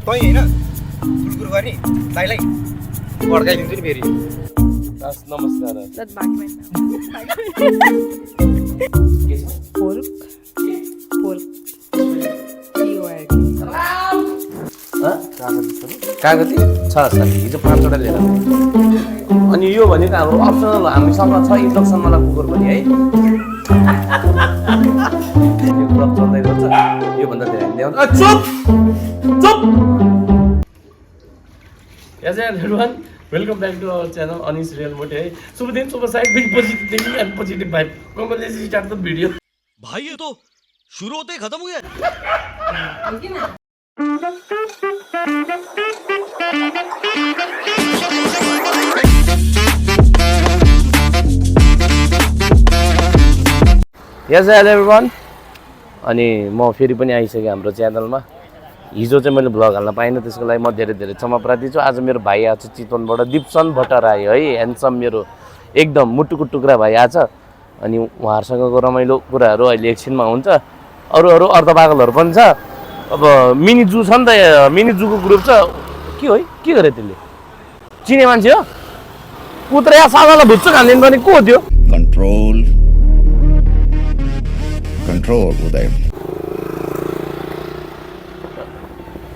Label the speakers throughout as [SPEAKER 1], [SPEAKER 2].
[SPEAKER 1] तै हैन कुरकुर गर्ने दाइलाई पड्काइदिन्छु नि फेरि
[SPEAKER 2] नमस्कार कागती छ हिजो 5 वटा लिएर अनि यो भनेको हाम्रो अप्सनल हामीसँग छ इन्डक्सन वाला कुकर पनि है यो कुरा चल्दै गर्छ यो भन्दा धेरै ल्याउनु चुप चुप Yes everyone, welcome back to our channel Anis Real Mote है शुभ दिन शुभ side big positive thinking and positive vibe come let's start the video
[SPEAKER 3] भाई ये तो शुरू होते ही खत्म हो गया
[SPEAKER 2] Yes hello everyone अनि म फेरि पनि आइसके हाम्रो च्यानलमा हिजो चाहिँ मैले भ्लग हाल्न पाइनँ त्यसको लागि म धेरै धेरै क्षमा प्रार्थी छु आज मेरो भाइ आछ चितवनबाट दिपसन भट्टराई है ह्यान्डसम मेरो एकदम मुटुको टुक्रा भाइ आछ अनि उहाँहरुसँगको रमाइलो कुराहरू अहिले एकछिनमा हुन्छ अरु अर्धपागलहरू पनि छ अब मिनी जू छ नि त मिनी जूको ग्रुप छ के हो के गरे त्यसले चिने मान्छे हो कुत्रा या सादालाई भुच्चो खान्दिन पनि को हो त्यो
[SPEAKER 4] control Uday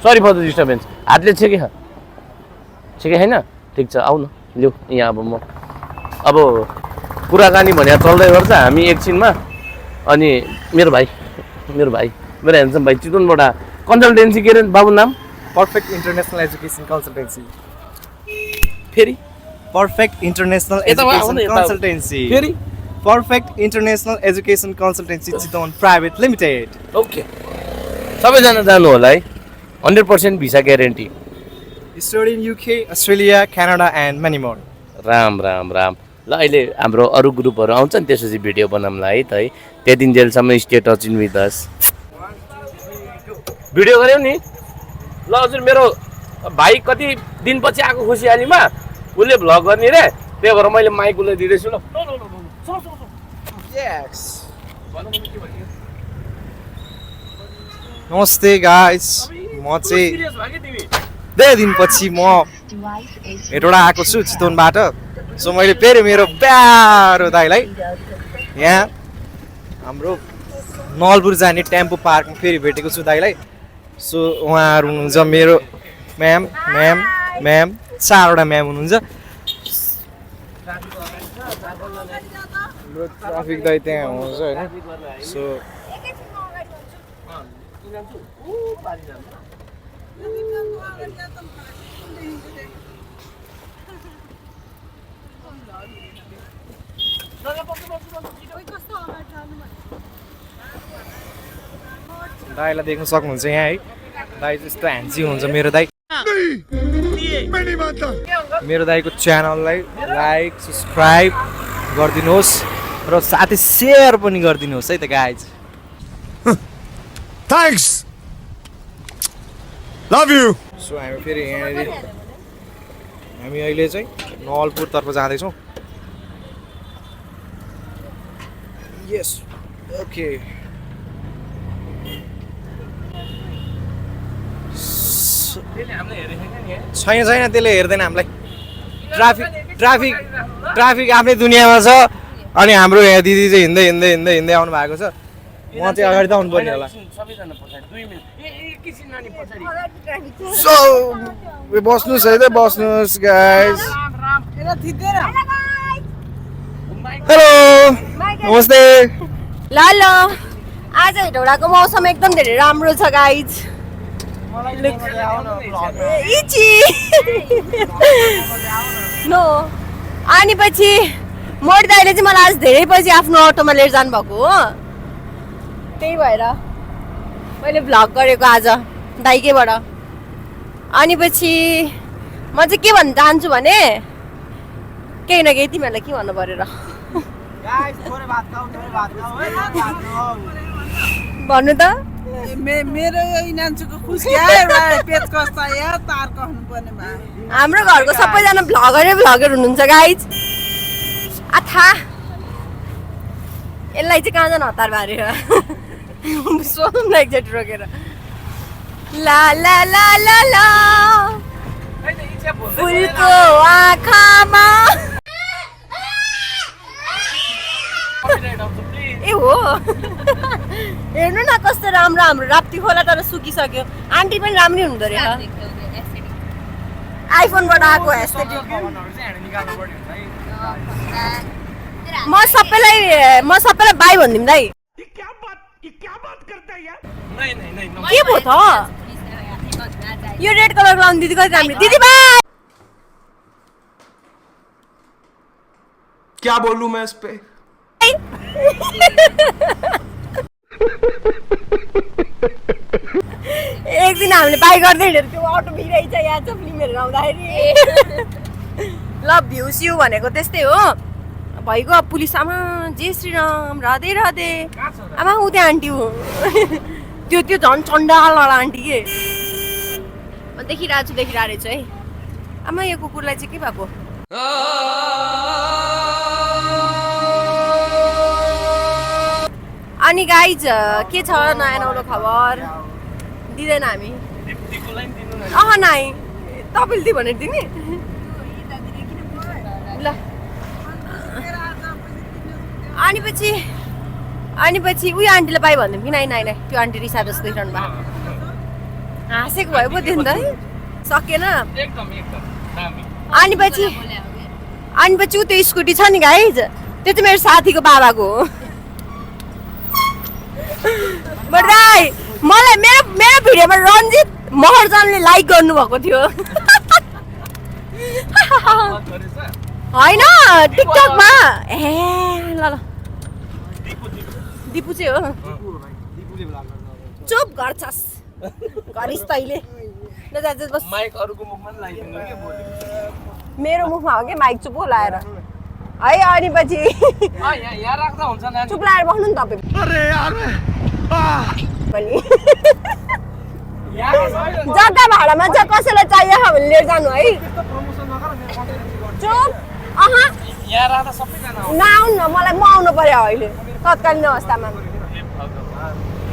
[SPEAKER 2] sorry for the disturbance हातले छेके हैन ठीक छ आउ न ल्याउ यहाँ अब कुराकानी भने चल्दै गर्छ हामी एकछिनमा अनि मेरो भाइ मेरो ह्यान्डसम भाइ चितवनबाट कन्सल्टेन्सी के रे बाबु नाम
[SPEAKER 1] पर्फेक्ट इन्टरनेशनल एजुकेसन कन्सल्टेन्सी
[SPEAKER 2] फेरि
[SPEAKER 1] पर्फेक्ट इन्टरनेशनल एजुकेसन कन्सल्टेन्सी
[SPEAKER 2] फेरि
[SPEAKER 1] perfect international education consultancy Chitwan private limited
[SPEAKER 2] okay सबैजना जानु होला है 100% visa guarantee
[SPEAKER 1] study in UK Australia Canada and many more
[SPEAKER 2] Ram ल अहिले हाम्रो अरु ग्रुपहरू आउँछ नि त्यसपछि भिडियो बनाउँला है त है त्यतिन्जेलसम्म stay touch in with us video गर्यौ नि ल हजुर मेरो भाइ कति दिनपछि आएको खुसियालीमा उसले भ्लग गर्ने रे त्यही भएर मैले माइक उसलाई दिँदैछु ल
[SPEAKER 1] यस नमस्ते गाइस म चाहिँ धेरै दिनपछि म हेटौँडा आएको छु चितवनबाट सो मैले फेरि मेरो प्यारो दाइलाई यहाँ हाम्रो नलपुर जाने टेम्पो पार्कमा फेरि भेटेको छु दाइलाई सो उहाँहरू हुनुहुन्छ मेरो म्याम 4वटा म्याम हुनुहुन्छ ट्राफिक दाइ त्यहाँ हुनुहुन्छ होइन सो दाइलाई देख्न सक्नुहुन्छ यहाँ है दाइ यस्तो ह्यान्सी हुनुहुन्छ मेरो दाइ मेरो दाइको च्यानललाई लाइक सब्सक्राइब गरिदिनुहोस् र साथै सेयर पनि गरिदिनुहोस् है त guys
[SPEAKER 4] thanks love you
[SPEAKER 1] so हामी फेरि यहाँनिर हामी अहिले चाहिँ नवलपुरतर्फ जाँदैछौँ यस ओके छैन त्यसले हेर्दैन हामीलाई ट्राफिक आफ्नै दुनियाँमा छ अनि हाम्रो यहाँ दिदी चाहिँ हिँड्दै आउनु भएको छ म चाहिँ अगाडि त आउनु पर्ने होला सो बस्नुहोस् है त बस्नुहोस् गाइस हेलो नमस्ते
[SPEAKER 5] ल आज हेटौडाको मौसम एकदम धेरै राम्रो छ गाइज नो अनि पछि मोड दाइले चाहिँ मलाई आज धेरै पछि आफ्नो अटोमा लिएर जानुभएको हो त्यही भएर मैले भ्लग गरेको आज दाइकेबाट अनि पछि म चाहिँ के भन्न चाहन्छु भने केही न केही तिमीहरूलाई के भन्नु पर्यो र भन्नु त
[SPEAKER 6] मेरो इनान्चुको खुसिया पेट कस्ता या तार कहनु पर्ने भा
[SPEAKER 5] हाम्रो घरको सबैजना भ्लगर हुनुहुन्छ गाइज आथा यसलाई चाहिँ कहाँ जान हतार बारेर सोधौँ न एकचोटि रोकेर ला ला ला ला ला फुलको आँखामा ए हो हेर्नु न कस्तो राम्रो हाम्रो राप्ती खोला तर सुकिसक्यो आन्टी पनि राम्रै हुँदो रहेछ आइफोनबाट आएको एस्थेटिक म सबैलाई बाई भनिदिउँ दाइ के भयो त यो रेड कलर लाउनु दिदी कति राम्रो दिदी बाई
[SPEAKER 3] क्या बोलूं मैं इस पे
[SPEAKER 5] एक दिन हामीले बाई गर्दै हिँडेर त्यो अटो भिराइछ यहाँ छ फिल्महरू आउँदाखेरि लभ भ्यू सिउ भनेको त्यस्तै हो भइगयो पुलिस आमा जय श्रीराम राधे राधे आमा ऊ त्यो आन्टी हो त्यो झन् चण्डालवाला आन्टी के देखिरहेको रहेछ है आमा यो कुकुरलाई चाहिँ के भएको अनि गाइज के छ नयाँ नौलो खबर दिँदैन हामी नाइ तपाईँले दियो भनेर दिने ल अनि पछि उयो आन्टीलाई पाइ भनिदिउँ कि नाइ त्यो आन्टी रिसा जस्तो देखिरहनु भएको हाँसेको भयो पो थियो नि त सकेन अनि पछि त्यो स्कुटी छ नि गाइज त्यो चाहिँ मेरो साथीको बाबाको हो बडाई मलाई मेरो भिडियोमा रञ्जित महर्जनले लाइक गर्नुभएको थियो होइन टिकटकमा ए ल दिपु चाहिँ हो चुप गर्छस् गरिस् तैले बस मेरो मुखमा हो कि माइक चुप लाएर है अनि पछि चुप लाएर बस्नु नि तपाईँ पनि जग्गा भाडामा चाहिँ कसैलाई चाहियो भने लिएर जानु है चुप नआउनु न मलाई म आउनु पर्यो अहिले तत्कालीन अवस्थामा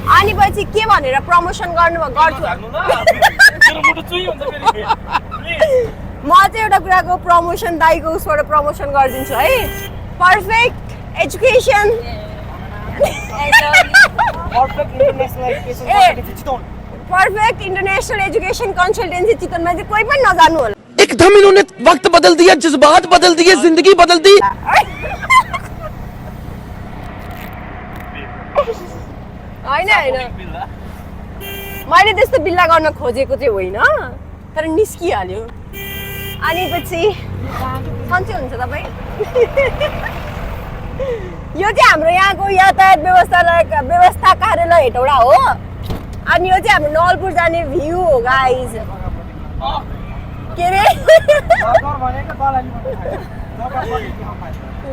[SPEAKER 5] अनि पछि के भनेर प्रमोसन गर्छु म चाहिँ एउटा कुराको प्रमोसन दाइको उसबाट प्रमोसन गरिदिन्छु है perfect education perfect international education consultancy चितवनमा चाहिँ कोही पनि नजानु होला
[SPEAKER 3] एकदम इन्होंने वक्त बदल दिया जज्बात बदल दिए जिंदगी बदल दी
[SPEAKER 5] हैन मैले त्यस्तो बिल्ला गर्न खोजेको चाहिँ होइन तर निस्किहाल्यो अनि पछि सन्चै हुन्छ तपाईँ यो चाहिँ हाम्रो यहाँको यातायात व्यवस्था कार्यालय हेटौडा हो अनि यो चाहिँ हाम्रो नवलपुर जाने भ्यू हो गाइज के रे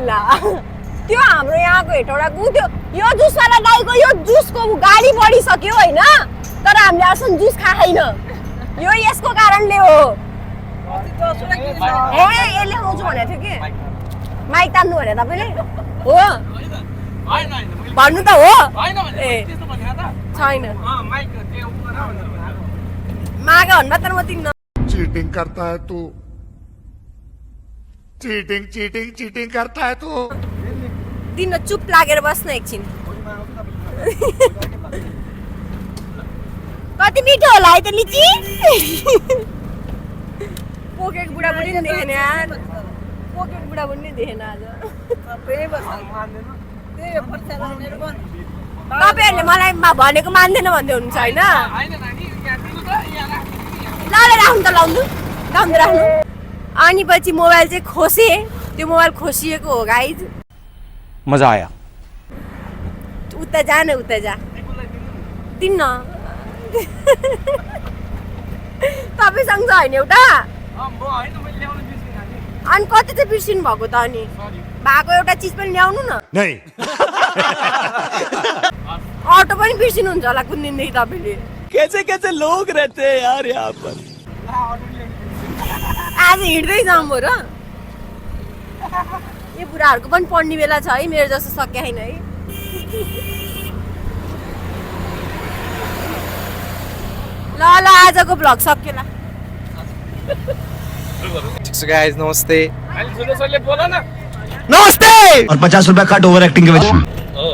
[SPEAKER 5] ल त्यो हाम्रो यहाँको हेटौडाको त्यो यो जुसवाला दाइको यो जुसको गाडी बढिसक्यो होइन तर हामीले आजसम्म जुस खाएन यो यसको कारणले हो ए यसले आउँछु भनेको थियो कि माइक तान्नु भने तपाईँले हो भन्नु त हो ए छैन माग भन्नु मात्र म तिन्न
[SPEAKER 4] चीटिंग करता है तू चीटिंग करता है तू
[SPEAKER 5] दिन चुप लागेर बस्न एकछिन कति मिठो होला है त लिची पोकेट बुढाबुढी नि देखेन यार पोकेट बुढाबुढी नि देखेन आज तपाईँहरूले मलाई भनेको मान्दैन भन्दै हुनुहुन्छ होइन ल राख्नु त लाउनु राख्नु अनि पछि मोबाइल चाहिँ खोसे त्यो मोबाइल खोसिएको हो गाइज
[SPEAKER 3] मजा आया
[SPEAKER 5] उता जा दिन्न तपाईँसँग छ होइन एउटा अनि कति चाहिँ बिर्सिनु भएको त अनि भएको एउटा चिज पनि ल्याउनु न
[SPEAKER 4] नहीं
[SPEAKER 5] अटो पनि बिर्सिनुहुन्छ होला कुन दिनदेखि तपाईँले
[SPEAKER 3] कैसे कैसे लोग रहते हैं यार यहाँ पर
[SPEAKER 5] आज हिँड्दै जाऊँ म र यो बुढाहरूको पनि पढ्ने बेला छ है मेरो जस्तो सक्या छैन है ल आजको भ्लग सक्यो ल
[SPEAKER 1] ठिक छ गाइज नमस्ते
[SPEAKER 2] अलि ठुलोसले बोल न
[SPEAKER 1] नमस्ते
[SPEAKER 3] और 50 रुपया काट ओवर एक्टिंग के वजह
[SPEAKER 2] हो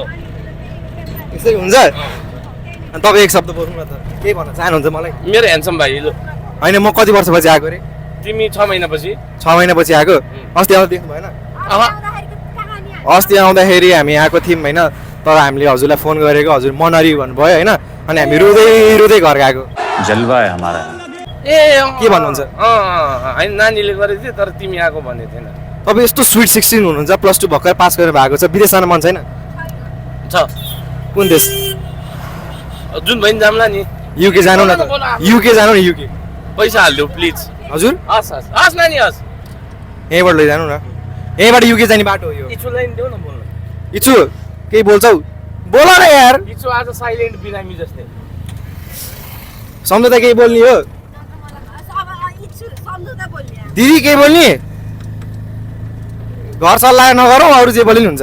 [SPEAKER 1] यसै हुन्छ अनि तपाईँ एक शब्द बोल्नु न त के भन्न चाहनुहुन्छ मलाई
[SPEAKER 2] मेरो ह्यान्डसम भाइ हिजो
[SPEAKER 1] होइन म कति वर्षपछि आएको रे
[SPEAKER 2] तिमी 6 महिनापछि
[SPEAKER 1] 6 महिनापछि आएको अस्ति आउँदा देख्नु भएन अस्ति आउँदाखेरि हामी आएको थियौँ होइन तर हामीले हजुरलाई फोन गरेको हजुर मनरी भन्नुभयो होइन अनि हामी रुँदै रुँदै घर गएको
[SPEAKER 3] जलवा है हमारा
[SPEAKER 2] ए
[SPEAKER 1] के भन्नुहुन्छ
[SPEAKER 2] होइन नानीले गरेको थियो तर तिमी आएको भन्ने थिएन
[SPEAKER 1] तपाईँ यस्तो स्विट 16 हुनुहुन्छ +2 भर्खर पास गरेर भएको छ विदेश जान मन छैन
[SPEAKER 2] छ
[SPEAKER 1] कुन देश
[SPEAKER 2] जुन बहिनी जाम्ला नि
[SPEAKER 1] युके जानु न त युके जानु न युके
[SPEAKER 2] पैसा हालिदेऊ प्लिज
[SPEAKER 1] हजुर
[SPEAKER 2] हस् हस् हस् नानी हस्
[SPEAKER 1] यहीँबाट लैजानु न यहीँबाट युके जाने बाटो हो यो
[SPEAKER 2] इचुलाई नि देऊ न बोल्नु
[SPEAKER 1] इच्छु केही बोल्छौ बोल न यार
[SPEAKER 2] इचु आज साइलेन्ट बिरामी जस्तै
[SPEAKER 1] सम्झौता केही बोल्ने हो दिदी केही बोल्ने घर सल्लाह नगरौँ अरू जे बोल्ने हुन्छ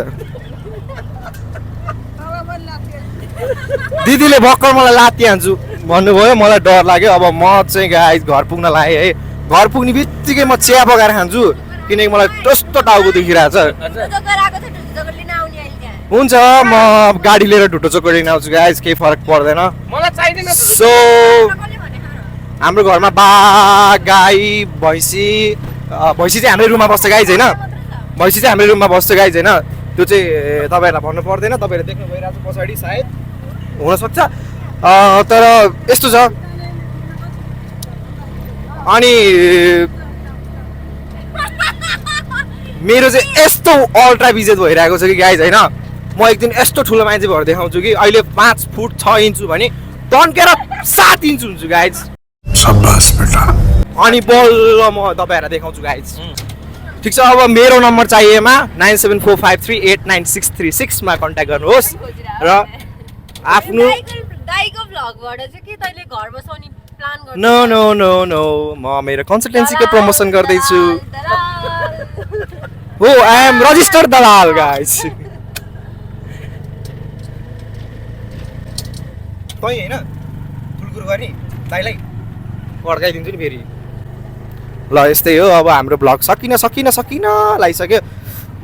[SPEAKER 1] दिदीले भर्खर मलाई लात्ती हान्छु भन्नुभयो मलाई डर लाग्यो अब म चाहिँ गाइस घर पुग्न लागेँ है घर पुग्ने बित्तिकै म चिया पकाएर खान्छु किनकि मलाई कस्तो टाउको दुखिरहेको छ हुन्छ म गाडी लिएर ढुट्टो चोक लिन आउँछु गाइस केही फरक पर्दैन
[SPEAKER 2] मलाई चाहिँदैन
[SPEAKER 1] सो हाम्रो घरमा बाघ गाई भैँसी भैँसी चाहिँ हाम्रै रुममा बस्छ गाइज होइन भैँसी चाहिँ हाम्रै रुममा बस्छ गाइज होइन त्यो चाहिँ तपाईँहरूलाई भन्नु पर्दैन तपाईँहरूले देख्नु भइरहेको छ पछाडि सायद हुनसक्छ तर यस्तो छ अनि मेरो चाहिँ यस्तो अल्ट्रा बिजेत भइरहेको छ कि गाइज होइन म एक दिन यस्तो ठुलो मान्छे भएर देखाउँछु कि अहिले 5 फुट 6 इन्च छु भने तन्केर 7 इन्च हुन्छु गाइज
[SPEAKER 4] शाबाश बेटा
[SPEAKER 1] अनि बल्ल म तपाईँहरूलाई देखाउँछु गाइज ठिक छ अब मेरो नम्बर चाहिएमा 9745389636 मा कन्ट्याक्ट गर्नुहोस् र आफ्नो
[SPEAKER 5] दाइको भ्लगबाट चाहिँ के तैँले घर बसाउने प्लान गर्छौ
[SPEAKER 1] नो नो नो नो म मेरो कन्सल्टेन्सीको प्रमोसन गर्दैछु हो आई एम रजिस्टर्ड दलाल गाइज तै होइन ठुल्कुर गर्ने दाइलाई पड्काइदिन्छु नि फेरि ल यस्तै हो अब हाम्रो भ्लग सकिन लागिसक्यो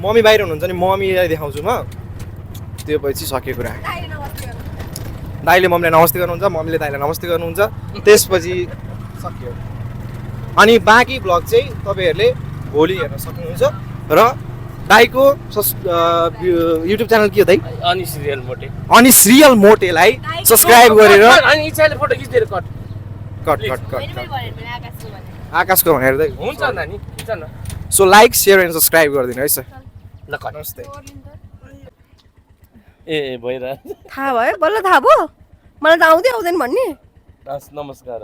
[SPEAKER 1] मम्मी बाहिर हुनुहुन्छ नि मम्मीलाई देखाउँछु म त्यो पछि सक्यो कुरा दाइले मम्मीलाई नमस्ते गर्नुहुन्छ मम्मीले दाइलाई नमस्ते गर्नुहुन्छ त्यसपछि सक्यो अनि बाँकी भ्लग चाहिँ तपाईँहरूले भोलि हेर्न सक्नुहुन्छ र दाइको युट्युब च्यानल के हो दाइ
[SPEAKER 2] अनि सिरियल मोटे
[SPEAKER 1] अनि सिरियल मोटेलाई सब्सक्राइब गरेर
[SPEAKER 2] अनि इच्छाले फोटो खिचेर कट
[SPEAKER 1] कट आकाशको भनेर दाइ
[SPEAKER 2] हुन्छ नानी हुन्छ न
[SPEAKER 1] so like share and subscribe गरिदिनु है सर
[SPEAKER 2] ल कट
[SPEAKER 1] नमस्ते
[SPEAKER 2] ए भइरा
[SPEAKER 5] थाहा भयो बल्ल थाहा भयो मलाई त आउँदै आउँदैन भन्ने
[SPEAKER 2] नमस्कार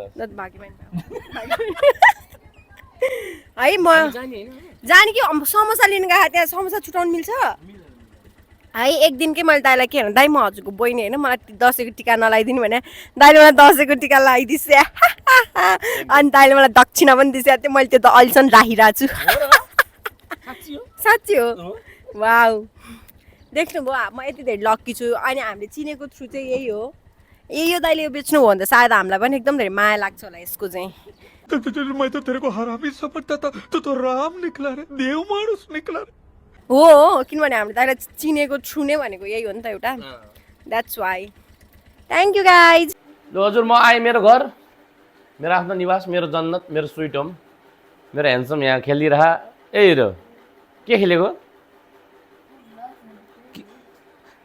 [SPEAKER 5] है म जाने कि समोसा लिनु गएको त्यहाँ समोसा छुटाउनु मिल्छ है एक दिनकै मैले दाइलाई के भन्नु दाइ म हजुरको बहिनी होइन मलाई दसैँको टिका नलाइदिनु भने दाइले मलाई दसैँको टिका लगाइदिस् अनि दाइले मलाई दक्षिणा पनि दिइसकेको थियो मैले त्यो त अहिलेसम्म राखिरहेको छु साँच्ची हो वाउ देख्नुभयो म यति धेरै लक्की छु अनि हामीले चिनेको थ्रु चाहिँ यही हो यो दाइले यो बेच्नु हो भने त सायद हामीलाई पनि एकदम धेरै माया लाग्छ होला यसको चाहिँ
[SPEAKER 4] मैं तो तेरे को हरामी समझता था तू तो राम निकला रे देव मानुस निकला रे
[SPEAKER 5] हो किनभने हामीले दाइलाई चिनेको थ्रु नै भनेको यही हो नि त एउटा that's why thank you guys
[SPEAKER 2] ल हजुर म आएँ मेरो घर मेरो आफ्नो निवास मेरो जन्नत मेरो स्विट होम मेरो ह्यान्डसम यहाँ खेलिरह ए हेर के खेलेको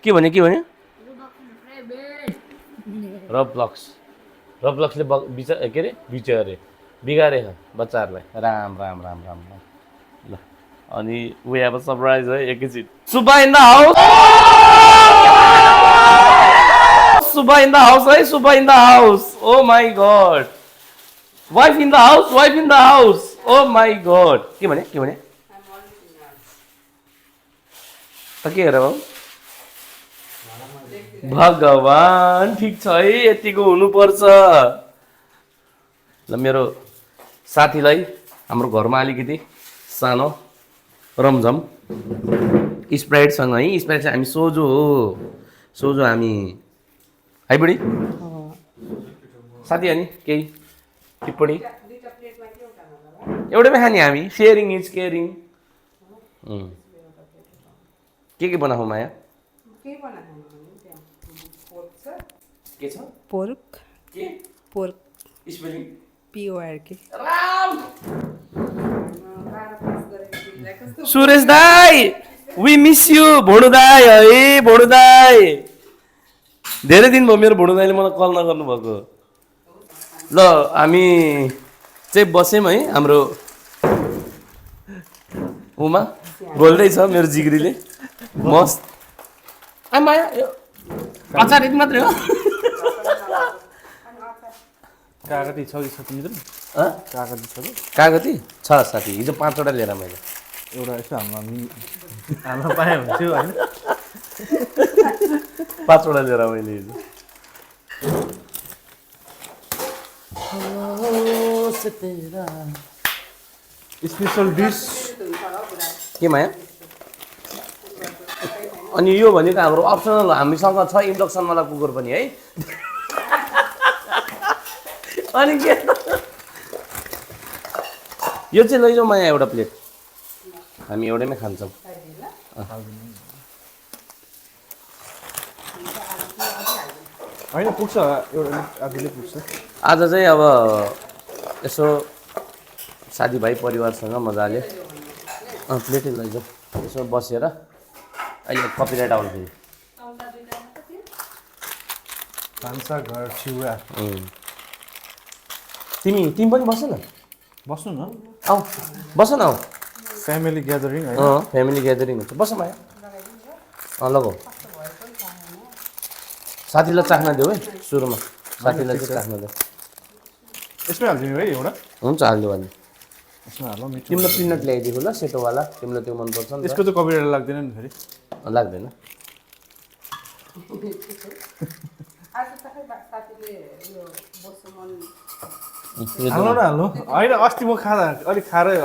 [SPEAKER 2] के भने रब्लक्सले के अरे अरे बिगारे बच्चाहरूलाई राम राम राम राम राम ल अनि वी हेभ अ सरप्राइज है एकैछिन Subba in the house Subba in the house है Subba in the house oh my God wife in the house oh my God के भने त के हेर बाबु भगवान ठिक छ है यतिको हुनुपर्छ ल मेरो साथीलाई हाम्रो घरमा अलिकति सानो रमझम स्प्राइटसँग है स्प्राइट चाहिँ हामी सोझो हामी है बुढी साथी अनि केही टिप्पणी एउटैमा खाने हामी सेयरिङ इज केयरिङ के बनाऊ माया के छ
[SPEAKER 6] पोर्क
[SPEAKER 2] के
[SPEAKER 6] पोर्क
[SPEAKER 2] स्पेलिङ
[SPEAKER 6] PORK
[SPEAKER 2] सुरेश दाई वी मिस यु भोडु दाई है भोडु दाई धेरै दिन भयो मेरो भोडु दाईले मलाई कल नगर्नु भएको ल हामी चाहिँ बस्यौँ है हाम्रो उमा बोल्दैछ मेरो जिग्रीले मस्त माया यो अचार यति मात्रै हो
[SPEAKER 1] कागती छ कि छ तिम्रो कागती छ
[SPEAKER 2] कागती छ साथी हिजो 5 वटा लिएर मैले
[SPEAKER 1] एउटा यसो हाल्न पाएँ हुन्थ्यो होइन
[SPEAKER 2] 5 वटा लिएर मैले हिजो
[SPEAKER 1] स्पेसल डिस
[SPEAKER 2] के माया अनि यो भनेको हाम्रो अप्सनल हामीसँग छ इन्डक्सनवाला कुकर पनि है अनि के यो चाहिँ लैजाऊ माया एउटा प्लेट हामी एउटैमै खान्छौँ
[SPEAKER 1] होइन पुग्छ एउटा आधीले पुग्छ
[SPEAKER 2] आज चाहिँ अब यसो साथीभाइ परिवारसँग मजाले प्लेटै लैजाऊ यसो बसेर अहिले कपिराइट आउनु फेरि
[SPEAKER 1] भान्सा घर छिउरा
[SPEAKER 2] तिमी पनि बस न
[SPEAKER 1] बस्नु न
[SPEAKER 2] आऊ बस न आऊ
[SPEAKER 1] फ्यामिली ग्यादरिङ है
[SPEAKER 2] फ्यामिली ग्यादरिङ हुन्छ बस माया लगाऊ साथीलाई चाख्न देऊ है सुरुमा साथीलाई चाहिँ चाख्न देऊ
[SPEAKER 1] यसमै हालिदिनु है एउटा
[SPEAKER 2] हुन्छ हालिदियो भने
[SPEAKER 1] यसमा हालौँ मिठो
[SPEAKER 2] तिमीलाई पिनट ल्याइदिएको ल सेतोवाला तिमीलाई त्यो मनपर्छ नि
[SPEAKER 1] यसको त कपिराइट लाग्दैन नि फेरि
[SPEAKER 2] लाग्दैन
[SPEAKER 1] हाल्नु न हाल्नु होइन अस्ति म खाँदा अलिक खारै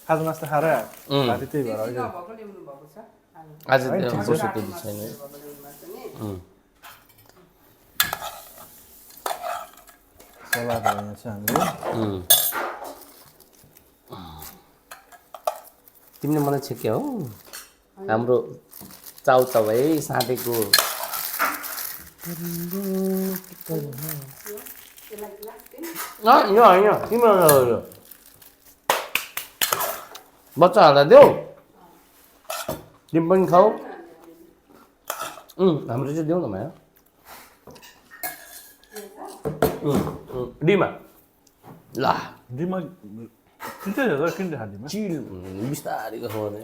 [SPEAKER 1] खाजा नास्ता खारै खाँदै त्यही भएर अहिले
[SPEAKER 2] आज बसो त्यति छैन है
[SPEAKER 1] सलाद हाल्ने छ हामीले
[SPEAKER 2] तिमीले मलाई छेक्या हो हाम्रो चाउचाउ है साँटेको यो होइन तिम्रो बच्चाहरूलाई देऊ तिमी पनि खाऊ हाम्रो चाहिँ देऊ न माया डिमा ल
[SPEAKER 1] डिमा चिन्दै छ किन हालिदिमा
[SPEAKER 2] चिल बिस्तारै खाऊ भने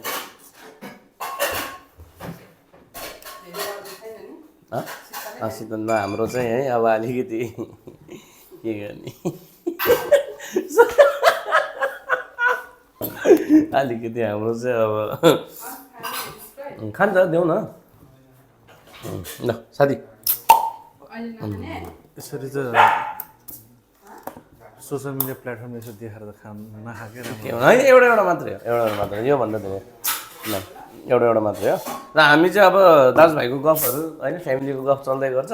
[SPEAKER 2] शीतल ल हाम्रो चाहिँ है अब अलिकति के गर्ने अलिकति हाम्रो चाहिँ अब खान्छ देऊ न ल साथी
[SPEAKER 1] यसरी चाहिँ सोसियल मिडिया प्लेटफर्ममा यसो देखाएर त खानु नखाएकै राम्रो
[SPEAKER 2] होइन एउटा मात्रै हो एउटा मात्रै योभन्दा धेरै ल एउटा मात्रै हो र हामी चाहिँ अब दाजुभाइको गफहरू होइन फ्यामिलीको गफ चल्दै गर्छ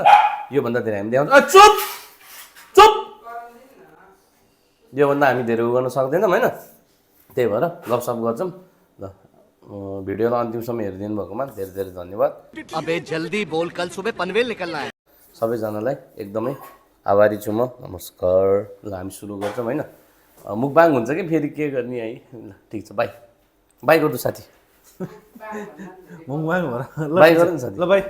[SPEAKER 2] योभन्दा धेरै हामी देखाउँछ चुप चुप योभन्दा हामी धेरै उ गर्न सक्दैनौँ होइन त्यही भएर गफसफ गर्छौँ ल भिडियोलाई अन्तिमसम्म हेरिदिनु भएकोमा धेरै धेरै धन्यवाद
[SPEAKER 3] अबे जल्दी बोल कल सुबह पनवेल निकलना है
[SPEAKER 2] सबैजनालाई एकदमै आभारी छु म नमस्कार ल हामी सुरु गर्छौँ होइन मुखबाङ हुन्छ कि फेरि के गर्ने है ल ठिक छ बाई बाई गर्नु साथी
[SPEAKER 1] मुङबाङ भएर
[SPEAKER 2] बाई गर्नु साथी
[SPEAKER 1] ल बाई